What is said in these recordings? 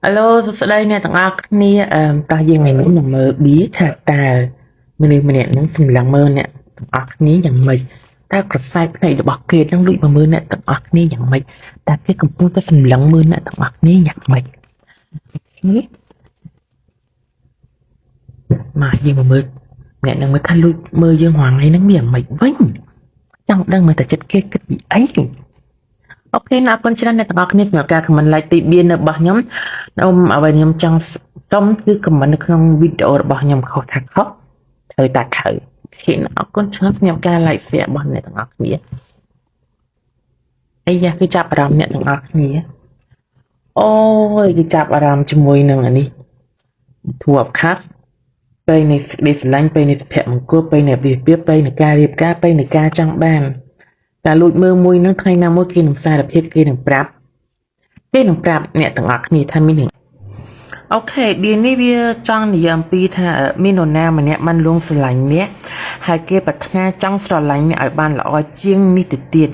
Hello សួស្តីអ្នកទាំងអស់គ្នាអឺតោះយើងថ្ងៃនេះមកមើលបៀថាតើមនុស្សម្នាក់នឹងសម្លឹងមើលអ្នកទាំងអស់គ្នាយ៉ាងម៉េចតើក្រសែភ្នែករបស់គេនឹងលួចមកមើលអ្នកទាំងអស់គ្នាយ៉ាងម៉េចតើគេកំពុងតែសម្លឹងមើលអ្នកទាំងអស់គ្នាយ៉ាងម៉េចនេះមកយើងមកមើលអ្នកនឹងមើលថាលួចមើលយើងរាល់ថ្ងៃហ្នឹងមានយ៉ាងម៉េចវិញចង់ដឹងមើលតែចិត្តគេគិតពីអី OK ណាអរគុណច្រើនអ្នកទាំងអស់គ្នាសម្រាប់ការ comment like ទីបៀននៅរបស់ខ្ញុំខ្ញុំអ្វីខ្ញុំចង់សុំគឺ comment នៅក្នុងវីដេអូរបស់ខ្ញុំខុសថាខុសត្រូវតាត្រូវ OK ណាអរគុណច្រើនសម្រាប់ការ like share របស់អ្នកទាំងអស់គ្នាអីយ៉ាគឺចាប់អារម្មណ៍អ្នកទាំងអស់គ្នាអូយគឺចាប់អារម្មណ៍ជាមួយនឹងអានេះ Two of Cups ពេលនៃសេចក្តីស្រឡាញ់ពេលនៃសុភមង្គលពេលនៃអាពាហ៍ពិពាហ៍ពេលនៃការរៀបការពេលនៃការចង់បានតែលួចមើលមួយនឹងថ្ងៃណាមួយគេនឹងសារភាពគេនឹងប្រាប់គេនឹងប្រាប់អ្នកទាំងអស់គ្នាថាមានរឿង OK បៀនេះវាចង់និយាយអំពីថាមាននរណាម្នាក់បានលួងស្រឡាញ់អ្នកហើយគេប្រាថ្នាចង់ស្រឡាញ់អ្នកឲ្យបានល្អជាងនេះទៅទៀត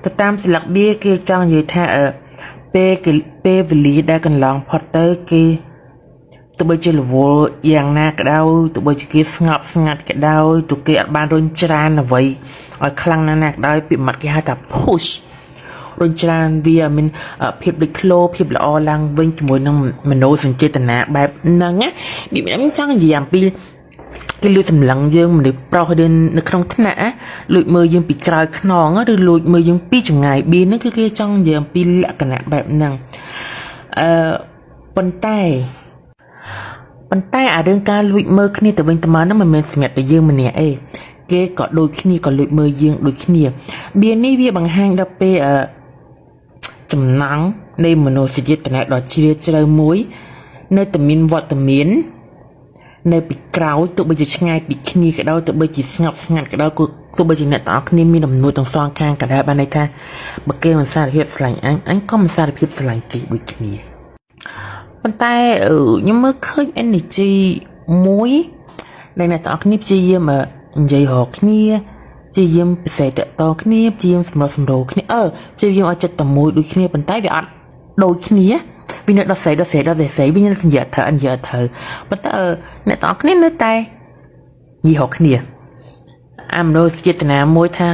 ទៅតាមស្លឹកបៀគេចង់និយាយថាពេលគេពេលវេលាដែលកន្លងផុតទៅគេទោះបីជារវល់យ៉ាងណាក៏ដោយទោះបីជាគេស្ងប់ស្ងាត់ក៏ដោយទោះគេអត់បានរុញច្រានអ្វីឲ្យខ្លាំងណាស់ណាក៏ដោយពាក្យម៉ាត់គេហៅថា push រុញច្រានវាឲ្យមានភាពលេចធ្លោភាពល្អឡើងវិញជាមួយនឹងមโนសញ្ចេតនាបែបហ្នឹងណាវាខ្ញុំចង់និយាយអំពីគេលួចសម្លឹងយើងមនុស្សប្រុសរៀននៅក្នុងថ្នាក់ណាលួចមើលយើងពីក្រោយខ្នងឬលួចមើលយើងពីចម្ងាយបៀនហ្នឹងគឺគេចង់និយាយអំពីលក្ខណៈបែបហ្នឹងអឺប៉ុន្តែប៉ុន្តែអារឿងការលួចមើលគ្នាទៅវិញទៅមកហ្នឹងមិនមែនសម្រាប់តែយើងម្នាក់ឯងគេក៏ដូចគ្នាក៏លួចមើលយើងដូចគ្នាបៀននេះវាបង្ហាញដល់ពេលអឺ ចំណង់នៃមនោសញ្ចេតនាដ៏ជ្រាលជ្រៅមួយ នៅតែមានវត្តមាននៅពីក្រោយទោះបីជាឆ្ងាយពីគ្នាក៏ដោយទោះបីជាស្ងប់ស្ងាត់ក៏ដោយទោះបីជាអ្នកទាំងអស់គ្នាមានអំនួតទាំងសងខាងក៏ដោយបានន័យថាបើគេមិនសារភាពស្រឡាញ់អញអញក៏មិនសារភាពស្រឡាញ់គេដូចគ្នាប៉ុន្តែខ្ញុំមើលឃើញ energy មួយដែលអ្នកទាំងអស់គ្នាព្យាយាមនិយាយរកគ្នាព្យាយាមពិសេសតតគ្នាព្យាយាមសម្រុះសម្រួលគ្នាព្យាយាមឲ្យចិត្តតែមួយដូចគ្នាប៉ុន្តែវាអត់ដូចគ្នាវានៅដល់ស្រីដល់ស្រីដល់ស្រីវានៅសញ្ញាត្រូវអញ្ញត្រូវប៉ុន្តែអ្នកទាំងអស់គ្នានៅតែនិយាយរកគ្នាអាមនោចេតនាមួយថា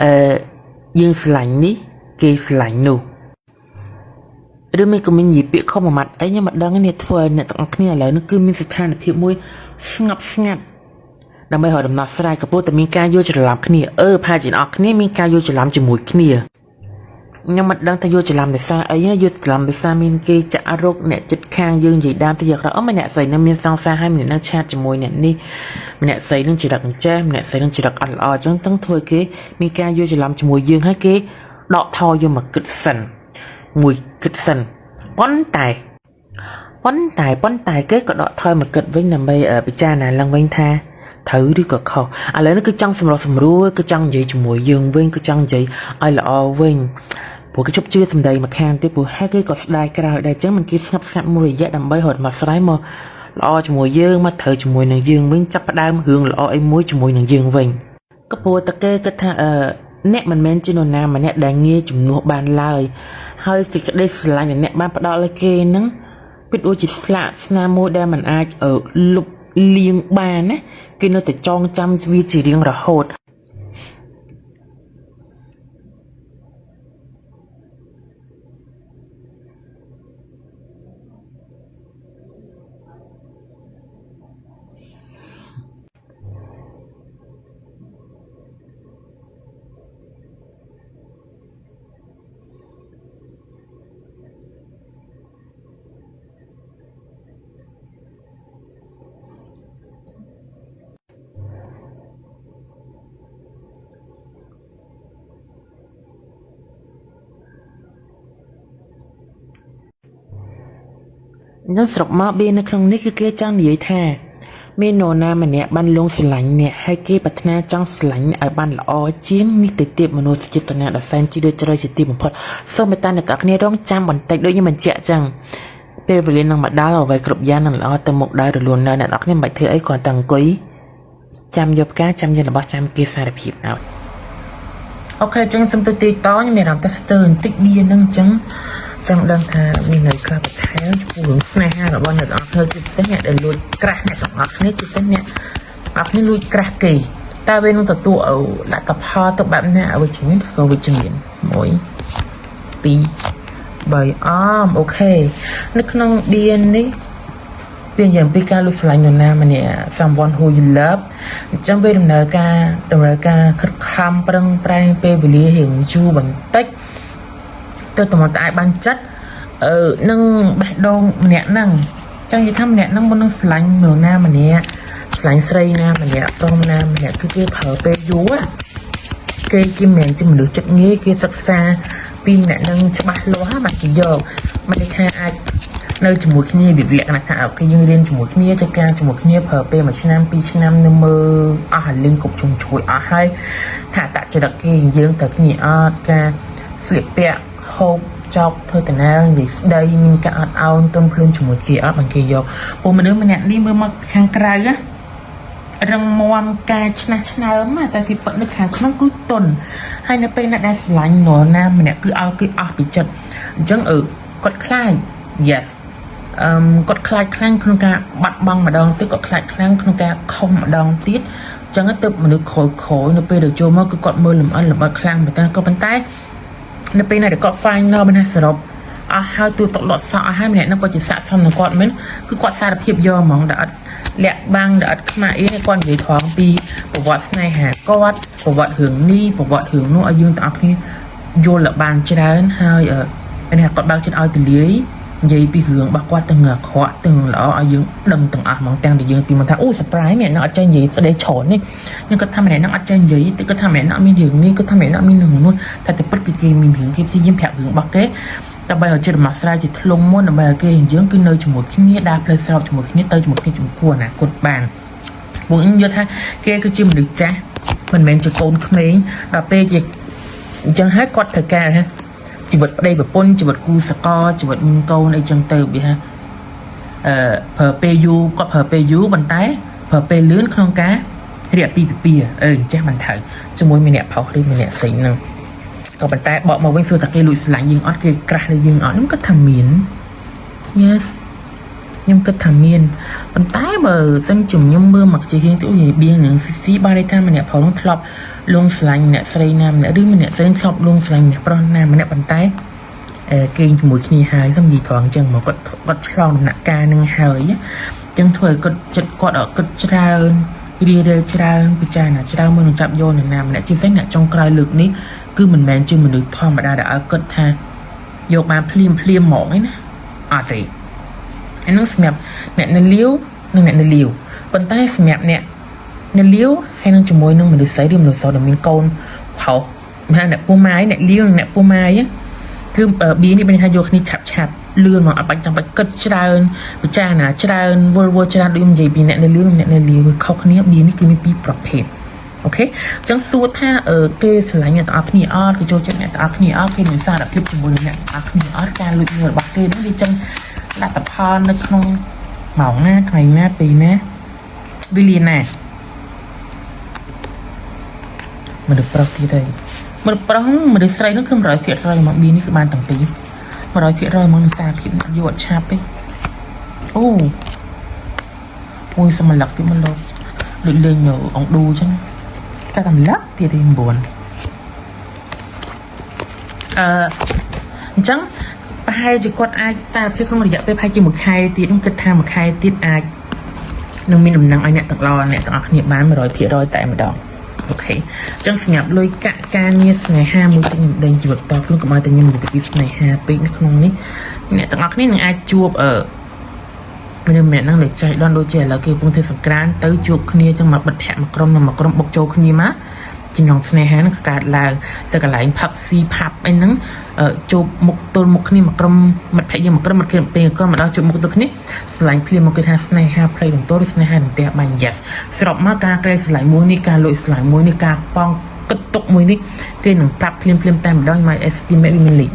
អឺយើងស្រឡាញ់នេះគេស្រឡាញ់នោះឬមានក៏មាននិយាយពាក្យខុសមួយម៉ាត់អីខ្ញុំមិនដឹងនេះធ្វើឲ្យអ្នកទាំងអស់គ្នាឥឡូវនេះគឺមានស្ថានភាពមួយស្ងប់ស្ងាត់ដើម្បីរកដំណោះស្រាយក៏ពោលតែមានការយល់ច្រឡំគ្នាប្រហែលជាអ្នកគ្នាមានការយល់ច្រឡំជាមួយគ្នាខ្ញុំមិនដឹងថាយល់ច្រឡំដោយសារអីណាយល់ច្រឡំដោយសារមានគេចាក់រោគអ្នកចិត្តខាងយើងនិយាយដើមទៅយកក្រោយម្នាក់ស្រីនឹងមានសង្សារហើយម្នាក់នឹងឆាតជាមួយអ្នកនេះម្នាក់ស្រីនឹងចរិតអញ្ចេះម្នាក់ស្រីនឹងចរិតអត់ល្អអញ្ចឹងទាំងធ្វើគេមានការយល់ច្រឡំជាមួយយើងហើយគេដកថយយកមកគិតសិនមួយគិតសិនប៉ុន្តែប៉ុន្តែប៉ុន្តែគេក៏ដកថយមកគិតវិញដើម្បីពិចារណាឡើងវិញថាត្រូវឬក៏ខុសឥឡូវនេះគឺចង់សម្រុះសម្រួលគឺចង់និយាយជាមួយយើងវិញគឺចង់និយាយឲ្យល្អវិញព្រោះគេជប់ជឿសម្ដីមកខាងទៀតព្រោះហេតុគេក៏ស្ដាយក្រោយដែរអញ្ចឹងមិនគេស្ងប់ស្ងាត់មួយរយៈដើម្បីរត់មកស្រ័យមកល្អជាមួយយើងមកត្រូវជាមួយនឹងយើងវិញចាប់ផ្ដើមរឿងល្អអីមួយជាមួយនឹងយើងវិញក៏ព្រោះតែគេគិតថាអ្នកមិនមែនជានរណាម្នាក់ដែលងាយជំនួសបានឡើយហើយសេចក្តីស្រឡាញ់ដែលអ្នកបានផ្ដល់ឲ្យគេហ្នឹងវាដូចជាស្លាកស្នាមមួយដែលមិនអាចលុបលាងបានណាគេនៅតែចងចាំវាជារៀងរហូតអញ្ចឹងស្រុកមកបៀនៅក្នុងនេះគឺគេចង់និយាយថាមាននរណាម្នាក់បានលងស្រឡាញ់អ្នកហើយគេប្រាថ្នាចង់ស្រឡាញ់អ្នកឲ្យបានល្អជាងនេះទៅទៀតមនោសញ្ចេតនាដ៏សែនជ្រាលជ្រៅជាទីបំផុតសូមមេត្តាអ្នកទាំងអស់គ្នារងចាំបន្តិចដូចខ្ញុំបញ្ជាក់ចឹងពេលវេលានឹងមកដល់អ្វីគ្រប់យ៉ាងនឹងល្អទៅមុខដោយរលូននៅអ្នកទាំងអស់គ្នាមិនបាច់ធ្វើអីគ្រាន់តែអង្គុយចាំយកផ្កាចាំយករបស់ចាំគេសារភាពឲ្យ OK ចឹងសុំទៅទីតខ្ញុំមានអារម្មណ៍ថាស្ទើរបន្តិចបៀនឹងចឹង ចង់ដឹងថាមាននៅខ្លះបន្ថែមចំពោះរឿងស្នេហារបស់អ្នកទាំងអស់គ្នាជាពិសេសអ្នកដែលលួច crush អ្នកទាំងអស់គ្នាជាពិសេសអ្នកទាំងអស់គ្នាលួច crush គេតើវានឹងទទួលឲ្យលទ្ធផលទៅបែបណាអវិជ្ជមានឬក៏វិជ្ជមាន1 2 3អម okay នៅក្នុង BN នេះវានិយាយអំពីការលួចស្រឡាញ់នរណាម្នាក់ someone who you love អញ្ចឹងវាដំណើរការខិតខំប្រឹងប្រែងពេលវេលារៀងយូរបន្តិចទៅតម្រុតអាចបានចិត្តអឺនឹងបេះដូងម្នាក់ហ្នឹងចង់និយាយថាម្នាក់ហ្នឹងមុននឹងស្រឡាញ់នរណាម្នាក់ស្រឡាញ់ស្រីណាម្នាក់ប្រុសណាម្នាក់គឺគេប្រើពេលយូរណាគេជាមិនមែនជាមនុស្សចិត្តងាយគេសិក្សាពីម្នាក់ហ្នឹងច្បាស់លាស់ហ្នឹងបាទគេយកមិនន័យថាអាចនៅជាមួយគ្នាវាលក្ខណៈថាokay យើងរៀនជាមួយគ្នាធ្វើការជាមួយគ្នាប្រើពេលមួយឆ្នាំពីរឆ្នាំនៅមើលអស់អាលីងគ្រប់ជុំជួយអស់ហើយថាតចរិតគេយើងទៅគ្នាអត់ការស្លៀកពាក់ហូបចោកធ្វើតំណែងនិយាយស្ដីមានការអត់ឱនទន់ភ្លន់ជាមួយគេអត់បានគេយកពួកមនុស្សម្នាក់នេះមើលមកខាងក្រៅណារឹងមាំការឆ្នះឆ្នើមតែទីពិតនៅខាងក្នុងគឺតុនហើយនៅពេលណាដែលស្រឡាញ់នរណាម្នាក់គឺឲ្យគេអស់ពីចិត្តអញ្ចឹងអឺគាត់ខ្លាច yes អឺគាត់ខ្លាចខ្លាំងក្នុងការបាត់បង់ម្ដងទៀតគាត់ខ្លាចខ្លាំងក្នុងការខុសម្ដងទៀតអញ្ចឹងទៅមនុស្សក្រោយក្រោយនៅពេលដែលចូលមកគឺគាត់មើលលំអិតលំអិតខ្លាំងមែនតើក៏ប៉ុន្តែនៅពេលណាដែលគាត់ final បានថាសរុបអស់ហើយទូតុកលត់សក់អស់ហើយម្នាក់ហ្នឹងគាត់ជាស័ក្តិសមនឹងគាត់មែនគឺគាត់សារភាពយកហ្មងដែលអត់លាក់បាំងដែលអត់ខ្មាស់អៀនគាត់និយាយត្រង់ពីប្រវត្តិស្នេហាគាត់ប្រវត្តិរឿងនេះប្រវត្តិរឿងនោះឲ្យយើងទាំងអស់គ្នាយល់ឲ្យបានច្រើនហើយអឺនេះគាត់បើកចិត្តឲ្យទលាយនិយាយពីរឿងរបស់គាត់ទាំងអាក្រក់ទាំងល្អឲ្យយើងដឹងទាំងអស់ហ្មងទាំងដែលយើងពីមកថាអូ surprise ម្នាក់ហ្នឹងអត់ចេះនិយាយស្ដីច្រើននេះខ្ញុំគាត់ថាម្នាក់ហ្នឹងអត់ចេះនិយាយតែគាត់ថាម្នាក់ហ្នឹងអត់មានរឿងនេះគាត់ថាម្នាក់ហ្នឹងអត់មានរឿងនោះតែតែពិតគឺគេមានរឿងគេព្យាយាមប្រាប់រឿងរបស់គេដើម្បីឲ្យចិត្តដំណោះស្រាយជាធ្លុងមុនដើម្បីឲ្យគេយើងគឺនៅជាមួយគ្នាដើរផ្លូវស្របជាមួយគ្នាទៅជាមួយគ្នាចំពោះអនាគតបានពួកខ្ញុំយល់ថាគេគឺជាមនុស្សចាស់មិនមែនជាកូនក្មេងដល់ពេលជាអញ្ចឹងហើយគាត់ត្រូវការហ៎ជីវិតប្តីប្រពន្ធជីវិតគូសកលជីវិតមានកូនអីចឹងទៅវាថាអឺប្រើពេលយូរគាត់ប្រើពេលយូរប៉ុន្តែប្រើពេលលឿនក្នុងការរៀបពីពិពាអឺអញ្ចេះមិនត្រូវជាមួយម្នាក់ប្រុសឬម្នាក់ផ្សេងហ្នឹងក៏ប៉ុន្តែបកមកវិញសួរតែគេលួចស្រឡាញ់យើងអត់គេ crush លើយើងអត់ខ្ញុំគិតថាមាន yes ខ្ញុំគិតថាមានប៉ុន្តែបើសិនជាខ្ញុំមើលមកជារៀងទៅនិយាយបៀងនឹងស៊ីស៊ីបានន័យថាម្នាក់ប្រុសនោះធ្លាប់លងស្រឡាញ់អ្នកស្រីណាម្នាក់ឬម្នាក់ស្រីធ្លាប់លងស្រឡាញ់អ្នកប្រុសណាម្នាក់ប៉ុន្តែអឺគេងជាមួយគ្នាហើយខ្ញុំនិយាយត្រង់អញ្ចឹងមកគាត់គាត់ឆ្លងដំណាក់កាលនឹងហើយអញ្ចឹងធ្វើឲ្យគាត់ចិត្តគាត់អត់គិតច្រើនរៀលច្រើនពិចារណាច្រើនមុននឹងចាប់យកនរណាម្នាក់ជាពិសេសអ្នកចុងក្រោយលើកនេះគឺមិនមែនជាមនុស្សធម្មតាដែលឲ្យគិតថាយកបានភ្លាមភ្លាមហ្មងឯណាអត់ទេអានោះសម្រាប់អ្នកនៅលាវនិងអ្នកនៅលាវប៉ុន្តែសម្រាប់អ្នកនៅលាវហើយនឹងជាមួយនឹងមនុស្សស្រីឬមនុស្សប្រុសដែលមានកូនប្រុសថាអ្នកពោះម៉ាយអ្នកលាវនិងអ្នកពោះម៉ាយគឺប៊ីនេះមានន័យថាយកគ្នាឆាប់ឆាប់លឿនមកអត់បាច់ចាំបាច់គិតច្រើនពិចារណាច្រើនវល់វល់ច្រើនដូចនិយាយពីអ្នកនៅលាវនិងអ្នកនៅលាវវាខុសគ្នាប៊ីនេះគឺមានពីរប្រភេទ okay អញ្ចឹងសួរថាគេស្រឡាញ់អ្នកទាំងអស់គ្នាអត់គេចូលចិត្តអ្នកទាំងអស់គ្នាអត់គេមានសារភាពជាមួយនឹងអ្នកទាំងអស់គ្នាអត់ការលួចមើលរបស់គេហ្នឹងវាចឹងលទ្ធផលនៅក្នុងម៉ោងណាថ្ងៃណាពេលណាវេលាណាមនុស្សប្រុសទៀតហើយមនុស្សប្រុសមនុស្សស្រីហ្នឹងគឺ100%មកប៊ីនេះគឺបានទាំងពីរ100%មកនឹងសារភាពយកអត់ឆាប់ទេអូអូយសមលឹកទៀតមកលោកដូចលេងនៅអង្គឌូអញ្ចឹងកាតម្លឹកទៀតទី9អឺអញ្ចឹងប្រហែលជាគាត់អាចសារភាពក្នុងរយៈពេលប្រហែលជាមួយខែទៀតខ្ញុំគិតថាមួយខែទៀតអាចនឹងមានដំណឹងឲ្យអ្នកទាំងអស់អ្នកទាំងអស់គ្នាបាន100%តែម្ដង okay អញ្ចឹងសម្រាប់លុយកាក់ការងារស្នេហាមួយទៀតខ្ញុំដេញជីវិតតខ្លួនកុំឲ្យតែខ្ញុំនិយាយទៅពីស្នេហាពេកនៅក្នុងនេះអ្នកទាំងអស់គ្នានឹងអាចជួបអឺមនុស្សម្នាក់ហ្នឹងដែលចៃដន្យដូចជាឥឡូវគេកំពុងធ្វើសង្ក្រានទៅជួបគ្នាចឹងមកបិទភ័ក្រមួយក្រុមនិងមួយក្រុមបុកចូលគ្នាមកចំណងស្នេហាហ្នឹងក៏កើតឡើងទៅកន្លែងផឹកស៊ីផាប់អីហ្នឹងជួបមុខទល់មុខគ្នាមួយក្រុមមិត្តភ័ក្តិយើងមួយក្រុមមិត្តភ័ក្តិពេលក៏មកដល់ជួបមុខទល់គ្នាស្រឡាញ់ភ្លាមមកគេថាស្នេហាផ្លៃដន្ទឬស្នេហាដន្ទះបាញ់ yes ស្របមកការក្រែស្រឡាញ់មួយនេះការលួចស្រឡាញ់មួយនេះការប៉ងគិតទុកមួយនេះគេនឹងប្រាប់ភ្លាមភ្លាមតែម្ដង my estimate វាមានលេខ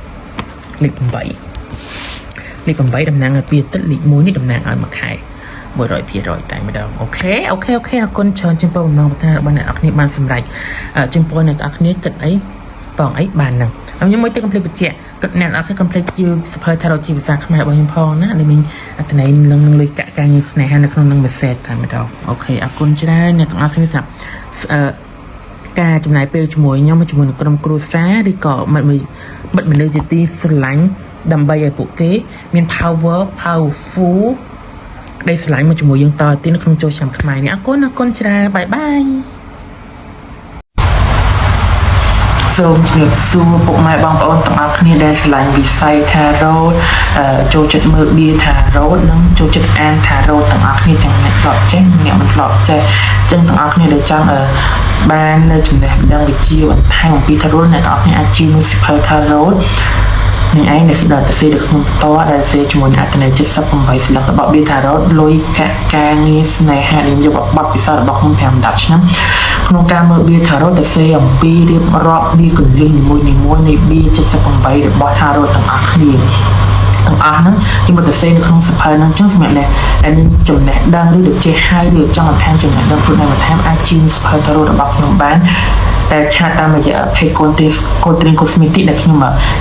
1លេខ8លេខ8តំណាងឲ្យពីអាទិត្យលេខ1នេះតំណាងឲ្យមួយខែ100%តែម្ដង okay okay okay អរគុណច្រើនចំពោះបំណងប្រាថ្នារបស់អ្នកនរគ្នាបានសម្រេចចំពោះអ្នកនរគ្នាគិតអីបងអីបានហ្នឹងហើយខ្ញុំមួយទៀតកុំភ្លេចបញ្ជាក់ គាត់អ្នកនរគ្នាកុំភ្លេចជាសភៅថារ៉ូជាភាសាខ្មែររបស់ខ្ញុំផងណាដែលមានអត្ថន័យនឹងនឹងលុយកាក់ការងារស្នេហានៅក្នុងនឹងមួយសេតតែម្ដង okay អរគុណច្រើនអ្នកទាំងអស់គ្នាសម្រាប់អឺការចំណាយពេលជាមួយខ្ញុំជាមួយនឹងក្រុមគ្រួសារឬក៏មិត្តមិត្តមនុស្សជាទីស្រឡាញ់ដើម្បីឲ្យពួកគេមាន power powerful ក្តីស្រឡាញ់មកជាមួយយើងតទៅទៀតនៅក្នុងចូលឆ្នាំខ្មែរនេះអរគុណអរគុណច្រើន bye bye សូមជំរាបសួរពុកម៉ែបងប្អូនទាំងអស់គ្នាដែលស្រឡាញ់វិស័យ Tarot អឺចូលចិត្តមើលបៀ Tarot និងចូលចិត្តអាន Tarot ទាំងអស់គ្នាទាំងអ្នកធ្លាប់ចេះនិងអ្នកមិនធ្លាប់ចេះអញ្ចឹងទាំងអស់គ្នាដែលចង់អឺបាននៅចំណេះដឹងវិជ្ជាបន្ថែមអំពី Tarot អ្នកទាំងអស់គ្នាអាចជាមើលសៀវភៅ Tarot នឹងឯងដែលដល់ទៅសេនៅក្នុងផ្ទាល់ដែលសេជាមួយនឹងអត្ថន័យ78ស្លឹករបស់បៀ Tarot លុយកាក់ការងារស្នេហាដែលយកបទពិសោធន៍របស់ខ្ញុំ5 10ឆ្នាំក្នុងការមើលបៀ Tarot ទៅសេអំពីរៀបរាប់បៀកលឹះនីមួយៗនៃបៀ78របស់ Tarot ទាំងអស់គ្នាទាំងអស់ហ្នឹងខ្ញុំមកទៅសេនៅក្នុងសៀវភៅហ្នឹងអញ្ចឹងសម្រាប់អ្នកដែលមានចំណេះដឹងឬដែលចេះហើយឬចង់បន្ថែមចំណេះដឹងខ្លួនឯងបន្ថែមអាចជាសៀវភៅ Tarot របស់ខ្ញុំបានតែ chat តាមរយៈ page content content cosmetic ដែលខ្ញុំ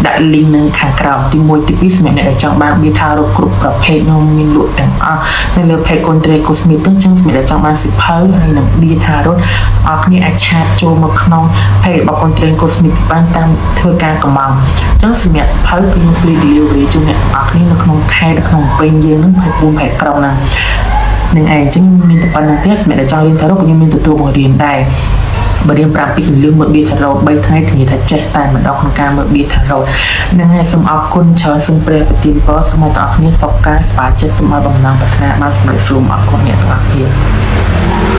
ដាក់ link នឹងខាងក្រោមទី1ទី2សម្រាប់អ្នកដែលចង់បានបៀ Tarot គ្រប់ប្រភេទខ្ញុំមានលក់ទាំងអស់នៅលើ page content cosmetic អញ្ចឹងសម្រាប់អ្នកចង់បានសៀវភៅហើយនិងបៀ Tarot អរគ្នាអាច chat ចូលមកក្នុង page របស់ content cosmetic បានតាមធ្វើការកម្មង់អញ្ចឹងសម្រាប់សៀវភៅគឺខ្ញុំ free delivery ជូនអ្នកទាំងអស់គ្នានៅក្នុងខេត្តនៅក្នុងពេញយើងហ្នឹង24ខេត្តក្រុងហ្នឹងនឹងឯងអញ្ចឹងមានតែប៉ុណ្្នឹងទេសម្រាប់ដែលចង់រៀន Tarot ក៏ខ្ញុំមានទទួលបង្រៀនដែរបើរៀន5ពីកលឹះមើលបៀ Tarot 3ថ្ងៃធានាថាចេះតែម្ដងក្នុងការមើលបៀ Tarot នឹងហើយសូមអរគុណច្រើនសូមព្រះប្រទានពរសូមឲ្យទាំងអស់គ្នាសុខកាយសប្បាយចិត្តសូមឲ្យបំណងប្រាថ្នាបានសម្រេចសូមអរគុណអ្នកទាំងអស់គ្នា។